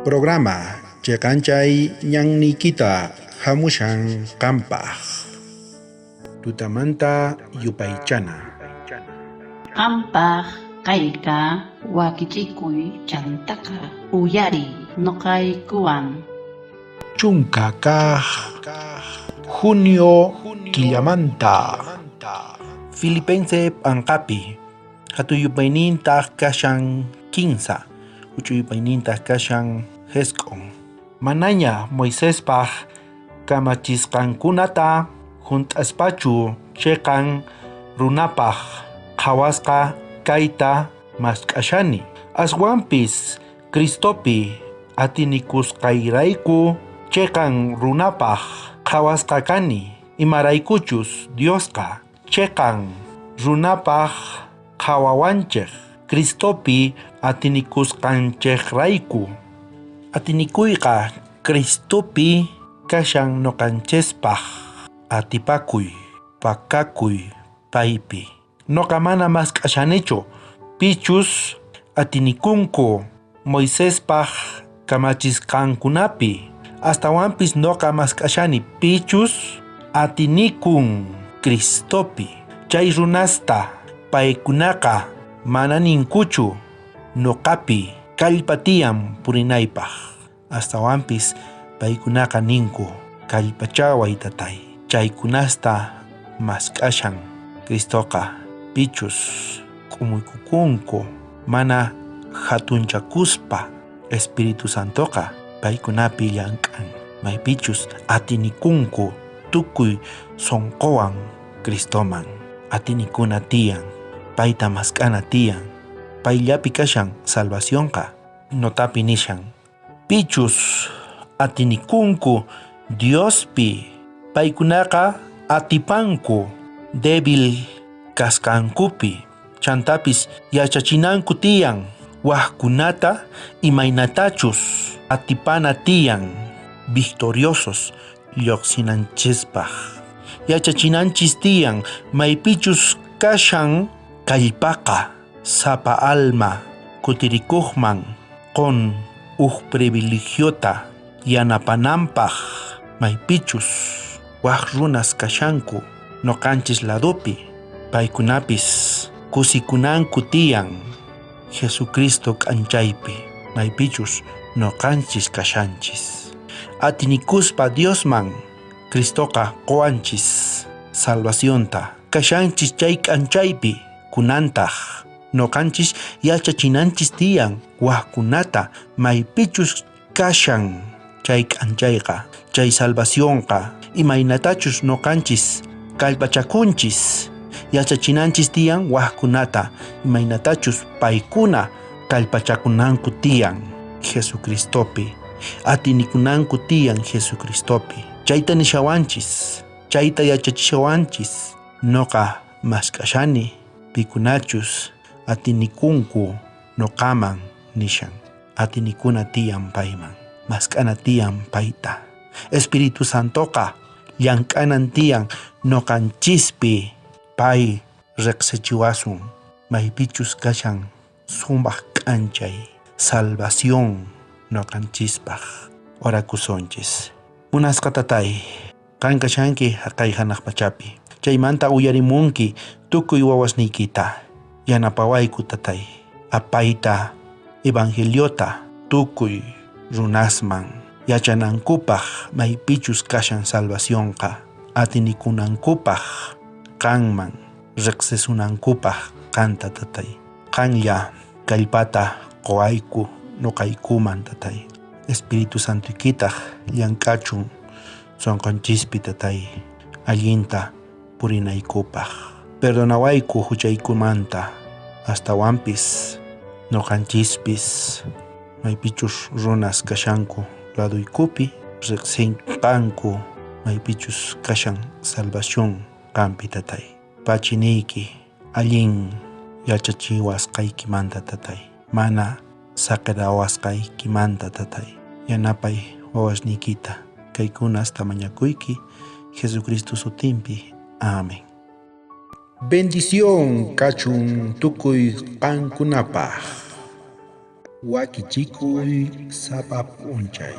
Programa cheqanchay ñanniykita hamushan qampaj. Tutamanta yupaychana. Qampaj kayka wakichikuy chantaqa uyariy noqaykuwan. 10 kaj junio killamanta. Filipense p'anqapi hatun yupaynintaj kashan 3, huch'uy yupaynintaj kashan 9. Manaña Moisespaj kamachisqankunata hunt'aspachu cheqan runapaj qhawasqa kayta mask'ashani. Aswanpis Cristopi atinikusqayrayku cheqan runapaj qhawasqa kani, imaraykuchus Diosqa cheqan runapaj qhawawanchej Cristopi atinikusqanchejrayku. Atinikuyqa Cristopi kashan noqanchespaj atipakuy, pakakuy paypi. Noqa mana mask'ashanichu pichus atinikunku Moisespaj kamachisqankunapi, astawanpis noqa mask'ashani pichus atinikun Cristopi. Chay runasta paykunaqa mana ninkuchu noqapi kallpa tiyan purinaypaj. Astawanpis paykunaqa ninku kallpachaway tatay. Chaykunasta mask'ashan Cristoqa pichus k'umuykukunku mana hatunchakuspa Espíritu Santoqa paykunapi llank'an maypichus atinikunku tukuy sonqowan Cristoman. Atinikuna tiyan, payta mask'ana tiyan, payllapi kashan salvacionqa. Notapi nishan pichus atinikunku Diospi paykunaqa atipanku débil kasqankupi, chantapis yachachinanku tiyan wajkunata imaynatachus atipana tiyan victoriosos lluqsinanchispaj. Yachachinanchis tiyan maypichus kashan kallpaqa sapa alma kutirikujman qun uj privilegiota yanapananpaj maypichus waj runas kashanku noqanchis ladopi paykunapis kusikunanku tiyan Jesucristo k'anchaypi maypichus noqanchis kashanchis. Atinikuspa Diosman Cristoqa qowanchis salvacionta kashanchis chay k'anchaypi kunantaj noqanchis yachachinanchis tiyan wajkunata maypichus kashan chay k'anchayqa, chay salvacionqa imaynatachus noqanchis kallpachakunchis yachachinanchis tiyan wajkunata imaynatachus paykuna kallpachakunanku tiyan Jesucristopi, atinikunanku tiyan Jesucristopi. Chayta nishawanchis, chayta yachachishawanchis. Noqa mask'ashani pikunachus atinikunku noqaman nishan. Atinikuna tiyan payman, mask'ana tiyan payta. Espíritu Santoqa llank'anan tiyan noqanchispi pay riqsichiwasun maypichus kashan sumaq k'anchay salvación noqanchispaj. Orakusunchis. Munasqa tatay, qan kashanki jaqay janaj pachapi. Chaymanta uyarimunki tukuy wawasniykita. Yanapawayku tatay, apayta evangeliota tukuy runasman yachanankupaj maypichus kashan salvacionqa, atinikunankupaj qanman riqsisunankupaj qanta tatay. Qanlla kallpata qowayku noqaykuman tatay. Espíritu Santoykitaj llank'achun sonqonchispi tatay allinta purinaykupaj. Perdonawayku huchaykumanta astawanpis noqanchispis maypichus runas kashanku laduykupi riqsinqanku maypichus kashan salvación qanpi tatay. Pachiniyki allin yachachiwasqaykimanta tatay. Mana saqerawasqaykimanta tatay. Yanapay wawasniykita kaykunasta mañakuyki Jesucristo sutinpi. Amén. Bendición kachun tukuy qankunapaj. Wakichikuy sapa p'unchay.